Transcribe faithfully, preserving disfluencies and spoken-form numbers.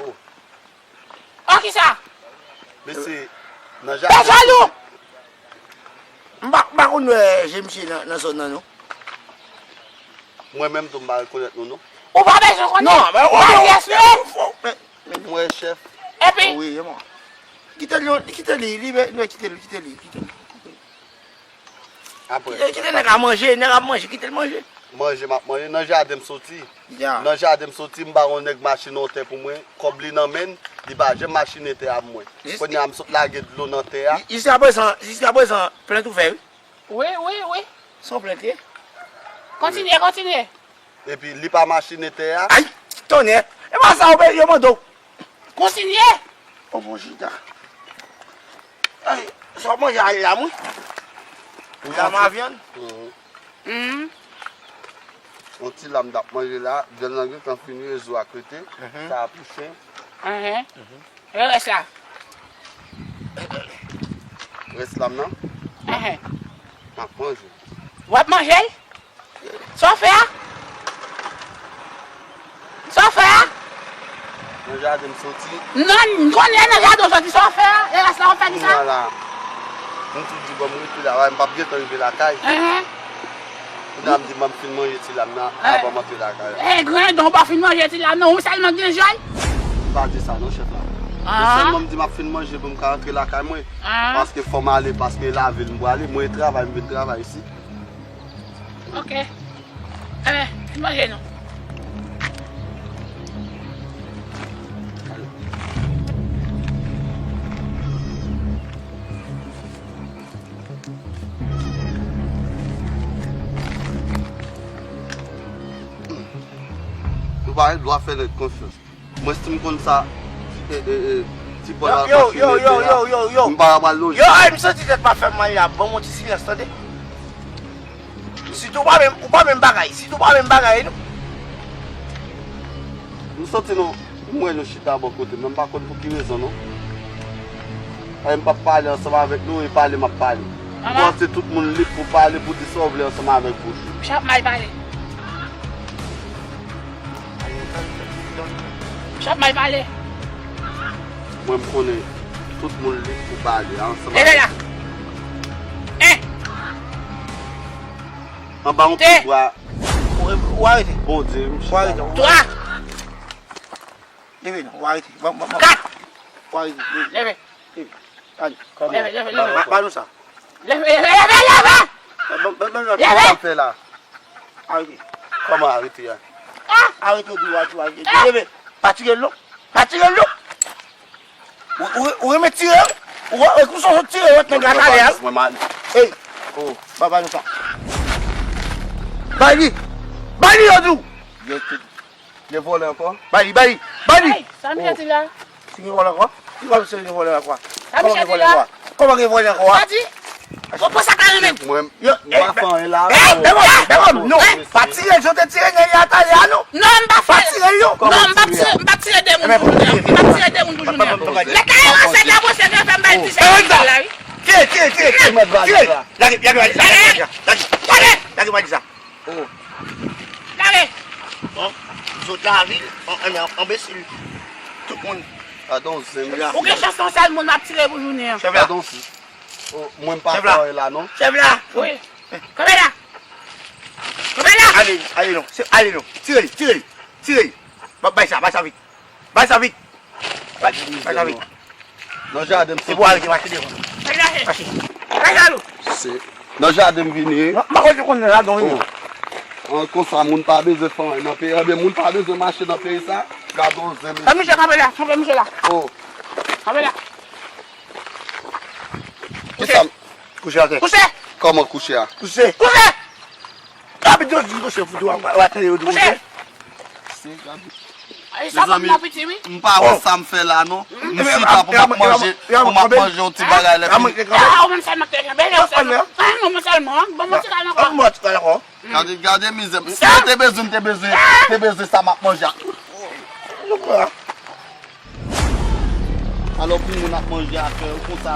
Oh, kisa? Mesye, nan jaden. Pè Jalou! M pa, m pa konn wè je misye nan, nan zòn nan, non. Mwen menm tou, m pa rekonèt nou, non. Ou pa bezwen konnen. Non, men ou pa, ou pa, ou pa, men, men, men. Mwen chèf. Epi? Wi, e mwen. Kite li, kite li, li, li, kite li, kite li, kite li. Apre. Kite, kite nèg la manje, nèg ap manje, kite l manje. Manje m ap manje, nan jaden m soti. Ya. Nan jaden m soti, m ba yon nèg machin yon tè pou mwen, kòb li nan men l, li pa janm machinen tè a pou mwen. Jis- Kounye a m sot lage dlo nan tè a. Jiskaprezan, jiskaprezan, plent ou fè, wi. Wi, wi, wi. Se yon plent, wi. Kontinye, kontinye. Epi li pa machine tè a. Ay, tonnè! E pa sa yo mande w. Kontinye! O bon chita. Ay, sa w manje ale la, mwen? Lam a vyann? Mhm. Mhm. Yon ti lam n ap manje la, vyann nan gentan fini, rezo a krete. Mhm. Sa a pou chen. Mhm. Mhm. E rès la? Rès lam nan? Enhen. M ap manje. W ap manje l? Sa w fè a? Sa w fè a? Nan jaden m soti. Non, m konnen nan jaden w soti. Sa w fè a? E rès la w ap fè kisa? Kounye a la, m tou di bon, m rete la, m p ap gentan rive lakay. Enhen. Kounye a m di m ap fin manje ti lam nan, eh, avan m antre lakay la. Eh, grandon, w pa fin manje ti lam nan, ou sèlman gen jòl? M pa di sa non, chèf la. Ah. Sèlman m di m ap fin manje pou m ka antre lakay mwen. Ah. Paske fò m ale, paske lavil m prale, mwen travay, m vin travay isit. Ok. Enben, fin manje non. Nou pa gen dwa fè nèg konfyans. Mwen, si m konn sa, e, e, e, ti pòl al mache nèg la, m pa pral lonje. Yo, ay, m santi tèt pa fè m mal la. Ban m yon ti silans, tande. Sitou ou pa menm, ou pa menm bagay, sitou ou pa menm bagay, non. M santi nou, m wè nou chita bò kote m, men m pa konn pou ki rezon, non. E m p ap pale ansanm avèk nou, e pale m ap pale. Ou panse tout moun lib pou pale, pou di sa w vle ansanm avèk bouch ou? M ap mal pale. M ap mal pale. Mwen, m konnen tout moun lib pou pale ansanm avèk nou. Leve la. En. Anba yon pye bwa. Ou, ou arete. Bondye, m chita. Ou arete. Twa. Leve non, ou arete. Bon, bon, bon. Kat. Ou arete. Leve. Leve. Leve. Leve, leve, leve. Ba, ba nou sa. Leve, leve, leve, leve! Bon, bon, bon, bon, sa fè la. Arete. Kòman arete a? Ah! Arete, ou di ou arete, ou arete. Ah! Leve. Pa tire l non. Pa tire l non. Ou, ou, ou renmen tire, wi? Ou, ou, ou sot tire, wi, nèg la talè a, wi. Mwen mal. Ey. Oh. Ba, ba nou sa. Bay li. Bay li, yo di w. Yo te Gen vòlè ankò? Bay li, bay li, bay li! Ay, sa misye di la? Si gen vòlè ankò? Ki vòlè, misye gen vòlè ankò? Sa misye di la? Kòman gen vòlè ankò? Sa di? Ou pran sa ka renmen. Mwen, m pa fè anyen la. Ey, bègòm, bègòm, non. Pa tire l jan w te tire nèg la talè a, non. Non, m pa fè. Pa tire l, non. Non, m pa tire, m pa tire de moun pou jounen an. M pa tire de moun pou jounen an. Lè kay ranse la, mwen se fè m bay ti sèvis la, wi. Tire, tire, tire, tire. Lage, lage, lage, lage, lage. Lage, lage, lage. Oh. Lage! Bon, zot lavil, an, an, anbesil. Tout moun. Gadon zen, mesye. Ou gen chans yon sèl moun ap tire pou jounen an. Chèf la. Gadon zen. Oh, mwen m pa fè anyen la, non. Chèf la. Wi. Kanpe la. Kanpe la. Ale, ale non. Se, ale non. Tire li, tire li. Tire li. Ba, bay sa, bay sa vit. Bay sa vit. Bay, bay sa vit. Nan jaden m soti. Se pou arete mache devan. Mache. Mache. Mache alò. Se nan jaden m vini. Non, m pa konn konn ladan wi. Oh. An konsa, moun pa bezwen fè anyen nan peyi. Ebyen, moun pa bezwen mache nan peyi sa. Gadon zen, mesye. Kanpe misye, kanpe la. Kanpe misye la. Oh. Kanpe la. Kouche. Kouche atè. Kouche. Kòman kouche a? Kouche. Kouche. Gabi, Dios di kouche, fouti w a, w a tande yo di kouche. Kouche. Se Gabi. Ay, sa pa nan piti, wi. M pa wè sa m fè la, non. M chita pou m ap manje, pou m ap manje yon ti bagay lè fini. Ah, ou menm sèlman k te kenbe, ou sèlman. Ah, non, mwen sèlman, ban mwen ti kal ankò. Ban mwen ti kal ankò. Gade, gade mizè. Si mwen te bezwen, m te bezwen, te bezwen sa m ap manje a. Alò, pou moun ap manje a fè, ou konsa.